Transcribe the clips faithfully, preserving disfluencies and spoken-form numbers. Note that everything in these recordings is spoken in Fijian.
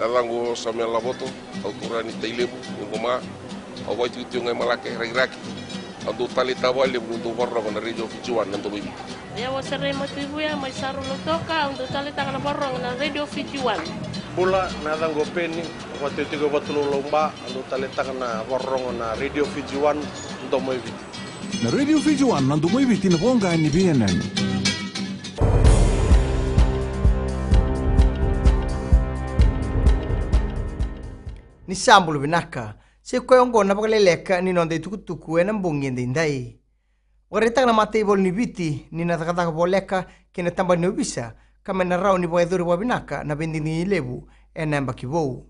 Yacaqu o Samuel Lavoto, au turaga ni Tailevu, ni Goma. Au vakaitikotiko ga i Malake, Rakiraki. Au dau taleitaka vakalevu niu dau vakarorogo na Radio Fiji One na Domo i Viti. Au o Serei Matuivuya mai Saru, Lautoka, au dau taleitaka na vakarorogo na Radio Fiji One. Bula, na yacaqu o Peni, au vakaitikotiko e Vatulaulau, Ba, au dau taleitaka na vakarorogo na Radio Fiji One na Domo i Viti. Na Radio Fiji One na Domo i Viti, na voqa ni veiyanuyanu. Ni sa bula vinaka. Sa i koya oqo na vakaleleka ni noda itukutuku ena bogi edaidai. Vakaraitaka na mataivalu ni Viti ni na cakacaka voleka kei na tabana ni ovisa ka me na rawa ni vakayacori vakavinaka na veidigidigi levu ena yabaki vou.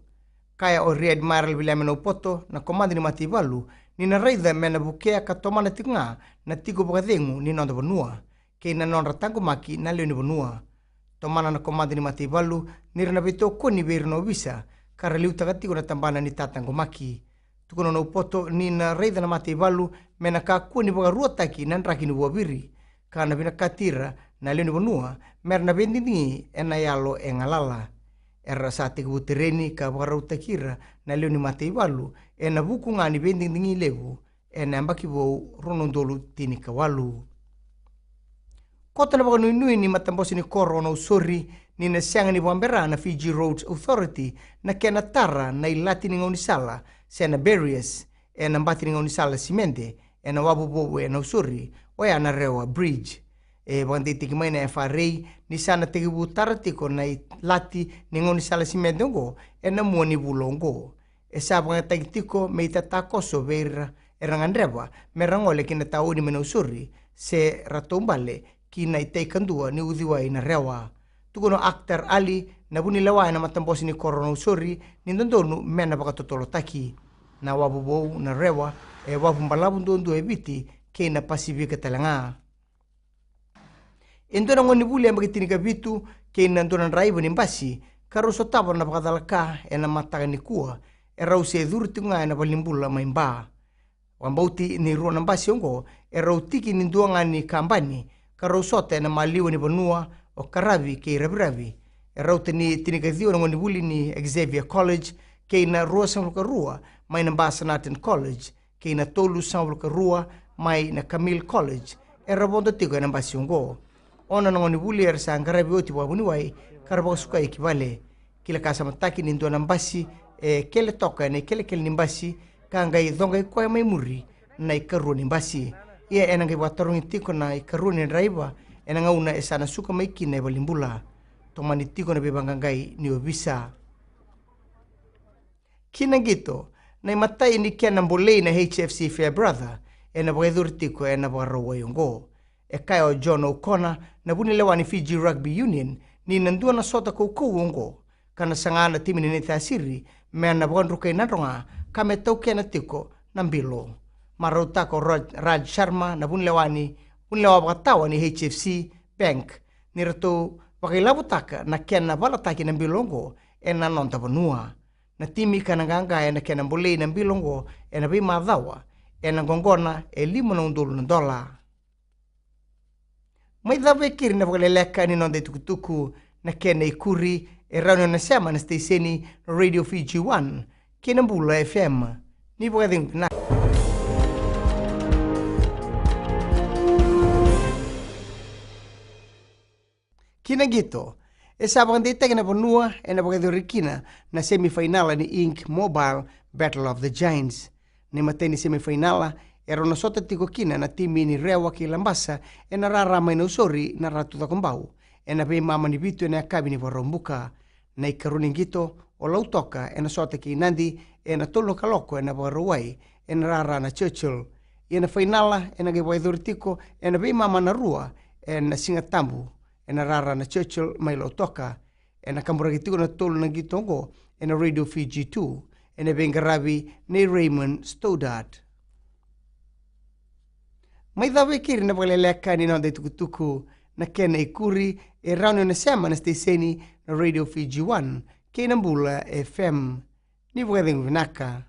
Kaya o Rear Admiral Viliame Naupoto, na komada ni mataivalu, ni na raica me na vukea ka tomana tiko ga na tiko vakacegu ni noda vanua kei na nodra taqomaki na lewe ni vanua. Tomana na komada ni mataivalu ni ra na veitokoni vei ira na ovisa ka ra liutaka tiko na tabana ni tataqomaki. Tukuna o Naupoto ni na raica na mataivalu me na kakua ni vakaruataki na draki ni vuaviri ka na vinakati ira na lewe ni vanua me ra na veidigidigi ena yalo e galala. Era sa tekivu tereni ka vakarautaki ira na lewe ni mataivalu ena vuku ga ni veidigidigi levu ena yabaki vou rua na udolu tinikawalu. Koto na vakanuinui ni matabose ni koro o Nausori ni na sega ni vakabera na Fiji Roads Authority na kena tara na ilati ni gaunisala se na barriers ena bati ni gaunisala simede ena wavu vou e Nausori, oya na Rewa Bridge. E vakadeitaki mai na F R A ni sa na tekivu tara tiko na ilati ni gaunisala simede oqo ena mua ni vula oqo. E sa vakayagataki tiko me itatakoso vei ira era gadreva me ra gole ki na tauni mai Nausori se ra taubale ki na itai kadua ni uciwai na Rewa. Tukuna o Akhtar Ali, na vunilewa ena matabose ni koro o Nausori, ni dodonu me na vakatotolotaki. Na wavu vou na Rewa e wavu balavu duadua e Viti kei na Pasivika tale ga. E dua na gonevuli yabaki tinikavitu kei na dua na draiva ni basi ka rau sotava na vakacalaka ena mataka nikua, e rau se curu tiko ga ena valenibula mai Ba. Vakabauti ni rua na basi oqo e rau tiki ni dua ga ni kabani ka rau sota ena maliwa ni vanua o Karavi kei Raviravi. E rauta ni tinikaciwa na gonevuli ni Xavier College kei na ruasagavulu ka rua mai na Ba Sanatan College kei na tolusagavulu ka rua mai na Camille College era vodo tiko ena basi oqo. Ono na gonevuli era sa qaravi oti vakavuniwai ka ra vakasukai ki vale. Kila ka sa mataki ni dua na basi e kele toka ena ikelekele ni basi ka qai coqai koya mai muri na ikarua ni basi. Ia ena qai vakatarogi tiko na ikarua ni draiva ena gauna e sa na suka mai kina e valenibula. Tomani tiko na veivaqaqai ni ovisa. Ki na qito, na imatai ni kena bolei na H F C Farebrother ena vakayacori tiko ena Vakarauwai oqo. E kaya o John O'Connor, na vunilewa ni Fiji Rugby Union, ni na dua na sota kaukauwa oqo ka na saga na timi ni Naitasiri me na vakadrukai Nadroga ka me taukena tiko na bilo. Marautaka o Raj, Raj Sharma, na vunilewa ni, vunilewa vakatawa ni H F C Bank, ni ratou vakailavotaka na kena valataki na bilo oqo ena noda vanua. Na timi ka na qaqa ena kena bolei na bilo oqo ena veimacawa ena qoqona e lima na udolu na dola. Mai cava e keri na vakaleleka ni noda itukutuku, na kena ikuri e rawa ni o na sema na siteseni na Radio Fiji One kei na Bula F M. Ni vakacegu vinaka. Ki na qito, e sa vakadeitaki na vanua ena vakayacori kina na semifainala ni Ink Mobile Battle of the Giants. Na imatai ni semifainala e rau na sota tiko kina na timi ni Rewa kei Labasa ena rara mai Nausori na Ratu Cakobau ena veimama ni vitu ena yakavi ni Vakaraubuka. Na ikarua ni qito o Lautoka ena sota kei Nadi ena tolu na kaloko ena Vakarauwai ena rara na Churchill. Ia na fainala ena qai vakayacori tiko ena veimama na rua ena Sigatabu ena rara na Churchill mai Lautoka. Ena kaburaki tiko na tolu na qito oqo ena Radio Fiji Two ena veiqaravi nei Raymond Stoddart. Mai cava e keri na vakaleleka ni noda itukutuku, na kena ikuri e rawa ni o na sema na siteseni na Radio Fiji One kei na Bula F M. Ni vakacegu vinaka.